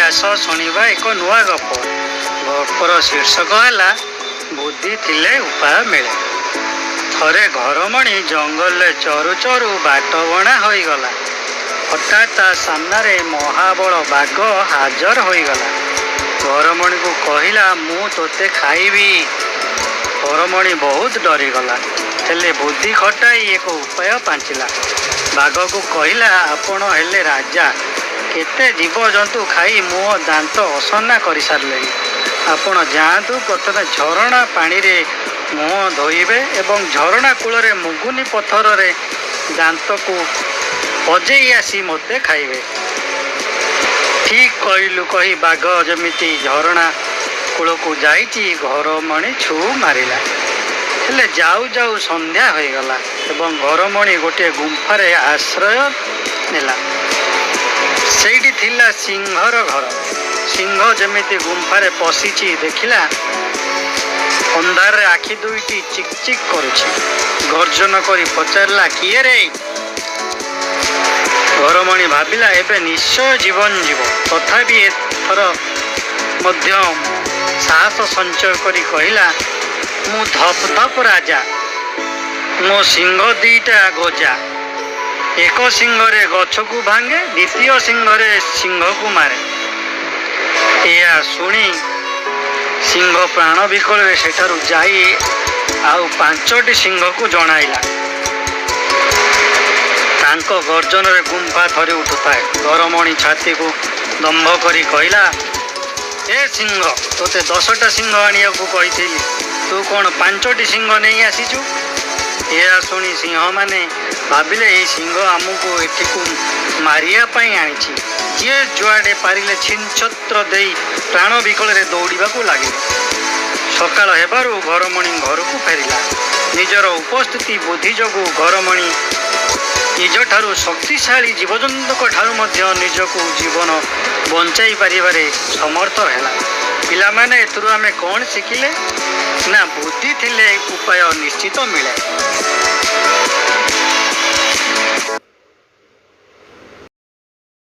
ଆସ ଶୁଣିବା ଏକ ନୂଆ ଗପ। ଗପର ଶୀର୍ଷକ ହେଲା ବୁଦ୍ଧି ଥିଲେ ଉପାୟ ମିଳେ। ଥରେ ଘରମଣି ଜଙ୍ଗଲରେ ଚରୁ ଚରୁ ବାଟବଣା ହୋଇଗଲା। ହଠାତ୍ ତା ସାମ୍ନାରେ ମହାବଳ ବାଘ ହାଜର ହୋଇଗଲା। ଘରମଣିକୁ କହିଲା, ମୁଁ ତୋତେ ଖାଇବି। ଘରମଣି ବହୁତ ଡରିଗଲା, ହେଲେ ବୁଦ୍ଧି ଖଟାଇ ଏକ ଉପାୟ ପାଞ୍ଚିଲା। ବାଘକୁ କହିଲା, ଆପଣ ହେଲେ ରାଜା, କେତେ ଜୀବଜନ୍ତୁ ଖାଇ ମୋ ଦାନ୍ତ ଅସନା କରିସାରିଲେଣି। ଆପଣ ଯାଆନ୍ତୁ, ପ୍ରଥମେ ଝରଣା ପାଣିରେ ମୁହଁ ଧୋଇବେ ଏବଂ ଝରଣା କୂଳରେ ମୁଗୁନି ପଥରରେ ଦାନ୍ତକୁ ବଜେଇ ଆସି ମୋତେ ଖାଇବେ। ଠିକ୍ କହିଲୁ କହି ବାଘ ଯେମିତି ଝରଣା କୂଳକୁ ଯାଇଛି, ଘରମଣି ଛୁ ମାରିଲା। ହେଲେ ଯାଉ ଯାଉ ସନ୍ଧ୍ୟା ହୋଇଗଲା ଏବଂ ଘରମଣି ଗୋଟିଏ ଗୁମ୍ଫାରେ ଆଶ୍ରୟ ନେଲା। ସେଇଠି ଥିଲା ସିଂହର ଘର। ସିଂହ ଯେମିତି ଗୁମ୍ଫାରେ ପଶିଛି, ଦେଖିଲା ଅନ୍ଧାରରେ ଆଖି ଦୁଇଟି ଚିକ୍ ଚିକ୍ କରୁଛି। ଗର୍ଜନ କରି ପଚାରିଲା, କିଏ ରେ? ଘରମଣି ଭାବିଲା, ଏବେ ନିଶ୍ଚୟ ଜୀବନ ଯିବ। ତଥାପି ଏଥର ମଧ୍ୟ ସାହସ ସଞ୍ଚୟ କରି କହିଲା, ମୁଁ ଧପ ଧପ ରାଜା, ମୋ ସିଂହ ଦିଟା ଗଜା। ଏକ ସିଂହରେ ଗଛକୁ ଭାଙ୍ଗେ, ଦ୍ୱିତୀୟ ସିଂହରେ ସିଂହକୁ ମାରେ। ଏହା ଶୁଣି ସିଂହ ପ୍ରାଣ ବିକଳରେ ସେଠାରୁ ଯାଇ ଆଉ 5ଟି ସିଂହକୁ ଜଣାଇଲା। ତାଙ୍କ ଗର୍ଜନରେ ଗୁମ୍ଫା ଥରି ଉଠୁଥାଏ। ଘରମଣି ଛାତିକୁ ଦମ୍ଭ କରି କହିଲା, ଏ ସିଂହ, ତୋତେ 10ଟା ସିଂହ ଆଣିବାକୁ କହିଥିଲି, ତୁ କ'ଣ 5ଟି ସିଂହ ନେଇ ଆସିଛୁ? ଏହା ଶୁଣି ସିଂହମାନେ ଭାବିଲେ, ଏହି ସିଂହ ଆମକୁ ଏଠିକୁ ମାରିବା ପାଇଁ ଆଣିଛି। ଯିଏ ଯୁଆଡ଼େ ପାରିଲେ ଛିନଛତ୍ର ଦେଇ ପ୍ରାଣ ବିକଳରେ ଦୌଡ଼ିବାକୁ ଲାଗିଲେ। ସକାଳ ହେବାରୁ ଘରମଣି ଘରକୁ ଫେରିଲା। ନିଜର ଉପସ୍ଥିତି ବୁଦ୍ଧି ଯୋଗୁଁ ଘରମଣି ନିଜଠାରୁ ଶକ୍ତିଶାଳୀ ଜୀବଜନ୍ତୁଙ୍କ ଠାରୁ ମଧ୍ୟ ନିଜକୁ ଜୀବନ ବଞ୍ଚାଇ ପାରିବାରେ ସମର୍ଥ ହେଲା। ପିଲାମାନେ, ଏଥିରୁ ଆମେ କ'ଣ ଶିଖିଲେ ନା, ବୁଦ୍ଧି ଥିଲେ ଉପାୟ ନିଶ୍ଚିତ ମିଳେ।